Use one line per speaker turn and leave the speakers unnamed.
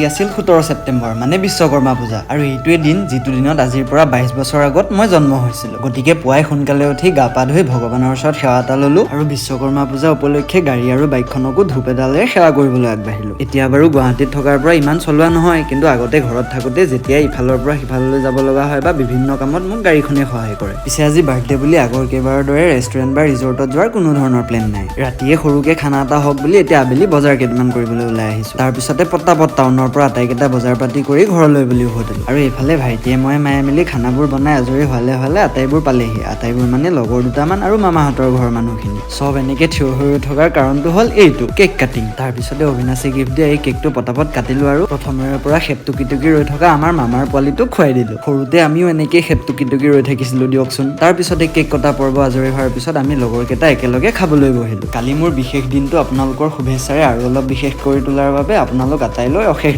আছিল 17 ছেপ্টেম্বৰ, মানে বিশ্বকৰ্মা পূজা। আৰু এইটোৱে দিন, যিটো দিনত আজিৰ পৰা 22 বছৰ আগত মই জন্ম হৈছিলোঁ। গতিকে পুৱাই সোনকালে উঠি গা পা ধুই ভগৱানৰ ওচৰত সেৱা এটা ললো আৰু বিশ্বকৰ্মা পূজা উপলক্ষে গাড়ী আৰু বাইকখনকো ধূপ এডালেৰে সেৱা কৰিবলৈ আগবাঢ়িলো। এতিয়া বাৰু গুৱাহাটীত থকাৰ পৰা ইমান চলোৱা নহয়, কিন্তু আগতে ঘৰত থাকোঁতে যেতিয়াই ইফালৰ পৰা সিফাললৈ যাব লগা হয় বা বিভিন্ন কামত মোক গাড়ীখনে সহায় কৰে। পিছে আজি বাৰ্থডে বুলি আগৰ কেইবাৰৰ দৰে ৰেষ্টুৰেণ্ট বা ৰিজৰ্টত যোৱাৰ কোনো ধৰণৰ প্লেন নাই। ৰাতিয়ে সৰুকে খানা এটা হওক বুলি এতিয়া আবেলি বজাৰ কেইটামান কৰিবলৈ ওলাই আহিছো। তাৰপিছতে পটাপট টাউনৰ পৰা আটাইকেইটা বজাৰ পাতি কৰি ঘৰলৈ বুলি উভতিলো। আৰু এইফালে ভাইটিয়ে মই মায়ে মিলি খানাবোৰ বনাই আজৰি হোৱালে হোৱালে আটাইবোৰ পালেহি। আটাইবোৰ মানে লগৰ দুটামান আৰু মামাহঁতৰ ঘৰৰ মানুহখিনি। চব এনেকে থিয় হৈ থকাৰ কাৰণটো হ'ল এইটো কেক কাটিং। তাৰপিছতে অবিনাশে গিফ্ট দিয়া এই কেকটো পটাপট কাটিলো আৰু প্ৰথমৰে পৰা সেপ টুকি টুকি ৰৈ থকা আমাৰ মামাৰ পোৱালিটোক খুৱাই দিলো। সৰুতে আমিও এনেকেই সেপ টুকি টুকি ৰৈ থাকিছিলো দিয়কচোন। তাৰপিছতে কেক কটা পৰ্ব আজৰি হোৱাৰ পিছত আমি লগৰকেইটা একেলগে খাবলৈ বহিলো। কালি মোৰ বিশেষ দিনটো আপোনালোকৰ শুভেচ্ছাৰে আৰু অলপ বিশেষ কৰি তোলাৰ বাবে আপোনালোক আটাইলৈ অশেষ